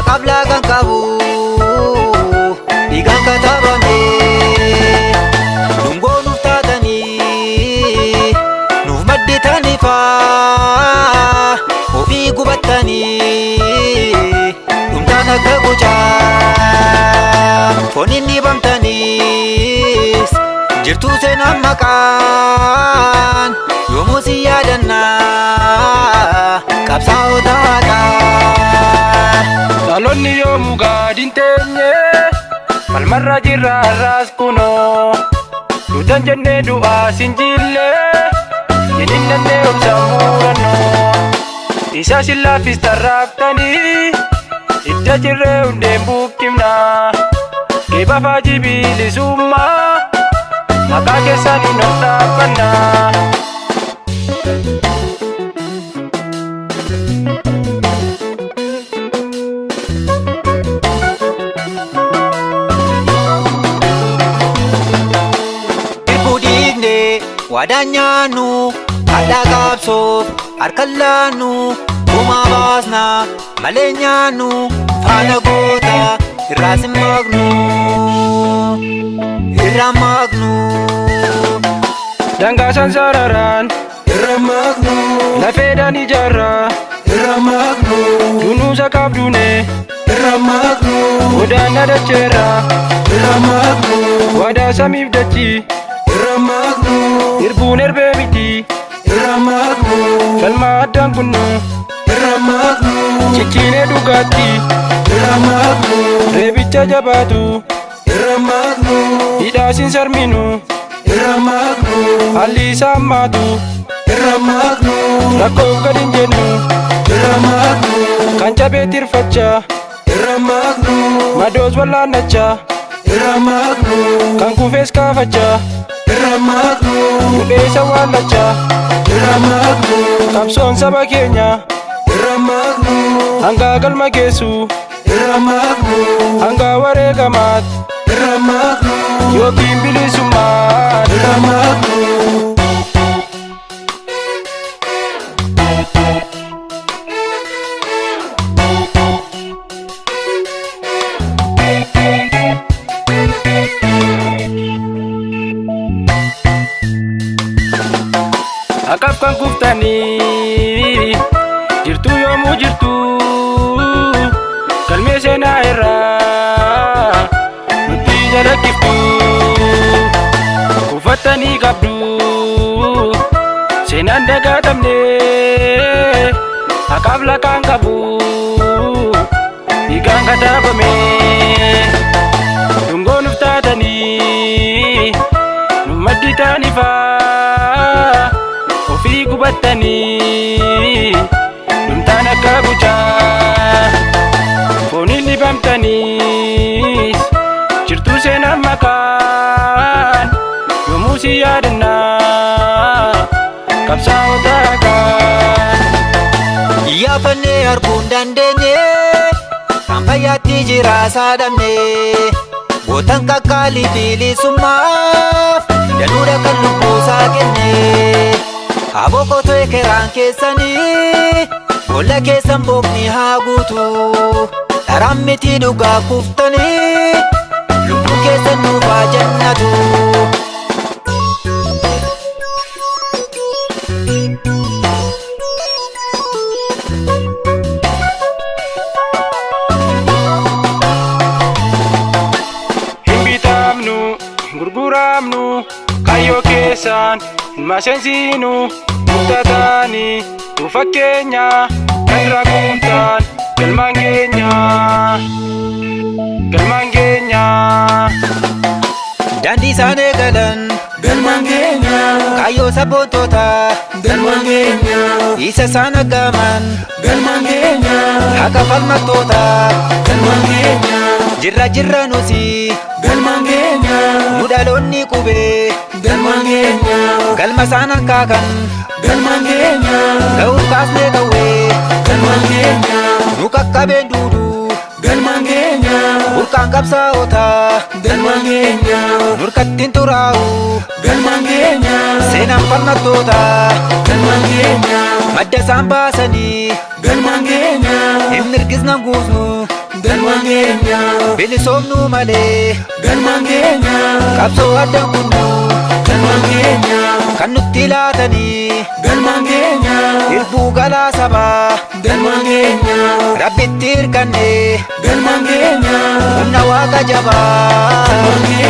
Haqaaf laagaan qabu dhiigaan katabame. Dungoo nuuf taatanii nuuf madditanii faa ofii gubattanii dhumtaan akka gucaa fooniin dhibamtaniis jirtuu seenaan maqaan yoomuu si yaadannaa qabsaa'ota haqaa. Dhaloonni yoomuu gadi hin teenye, falmarra jirra har'as kunoo. Duutan jennee du'aas hin jille, jininnannee obsa murannoo. Isa sin laaffis tarraaftanii, idda jirree hundeen buqqifna. Geeba faajii bilisummaa, maqaa keessaniin ol dhaabbanna. Irbuu dhiigne waadaan nyaannu hadhaa qabsoof harka laannu gumaa baasna malee nyaannu faana goota irraas hin maqnu irraa maqnu. Dangaa sansararaan Irra maqnu. lafeedhaan ijaarraa Irra maqnu. dunuusa qabduune Irra maqnu. godaanna dacheerraa Irra maqnu. waadaa samiif dachii Irra maqnu. irbuun erbee miti Irra maqnu. falmaa addaan kunnu Irra maqnu. cicciinee dhugaatti Irra maqnu. reebicha jabaatu Irra maqnu. hidhaasiin sarminu Irra maqnu. haalli isaa hammaatu Irra maqnu. rakkoof gad hin jennu Irra maqnu. kan cabee tirfachaa Irra maqnu. madoos wallaannachaa Irra maqnu. kan kufees kaafachaa Irra maqnu. hudheessa waallachaa Irra maqnu. qabsoon saba keenya Irra maqnu. hangaa galma geessu Irra maqnu. hangaa wareegamaat Irra maqnu. yookiin bilisummaat. Irra maqnu. Haqaaf kan kuftanii jirtu yoomuu jirtu galmee seenaa irraa nutti jalakkiftu kufattanii qabdu seenaan dagaatamne haqaaf laqaan qabu dhiigaan kataabame dungoo nuuf taatanii nu maddi faa ofii gubattanii dhumtaan akka gucaa fooniin dhibamtaniis jirtuu seenaan maqaan yoomuu si yaadannaa qabsaa'ota haqaan. Iyyaafannee arguu hin dandeenye kan fayyaatti jira saadhamne gootan qaqqaalii bilisummaaf danuudha kan lubbuusaa kenne aboqotoo ekeraan keessanii boolla keessan bookni haa guutu dharaan miti dhugaa kuftanii lubbuun keessan nuuf haa jannatu. Hin bitamnu, hin gurguramnu, kaayyoo keessaan hin maseensinu, murtataanii nu fakkeenya, kan rakuumtaan galmaan keenya, galmaan keenya. Daandii isaan eegalan Galmaan keenya. kaayyoo sabboontootaa Galmaan keenya. isa isaan aggaaman Galmaan keenya. haqa falmattootaa Galmaan keenya. jirra jirra nusi Galmaan keenya. nu dhaloonni qubee Galmaan keenya. galma isaan hankaakan Galmaan keenya. ga'uuf kaasnee qawwee Galmaan keenya. nu qaqqabeen duudu Galmaan keenya. burqaan qabsaa'otaa Galmaan keenya. nurkattiin xuraa'u Galmaan keenya. seenaan falmattootaa Galmaan keenya. madda isaan baasanii Galmaan keenya. hin mirgisnan guusnu. Galmaan keenya. Bilisoomnuu malee. Galmaan keenya. Qabsoo addaan kunnu. Galmaan keenya. Kan nutti laatanii. Galmaan keenya. Irbuu galaa sabaa. Galmaan keenya. Rabbitti hirkanne. Galmaan keenya. Humna waaqa jabaa. Galmaan keenya.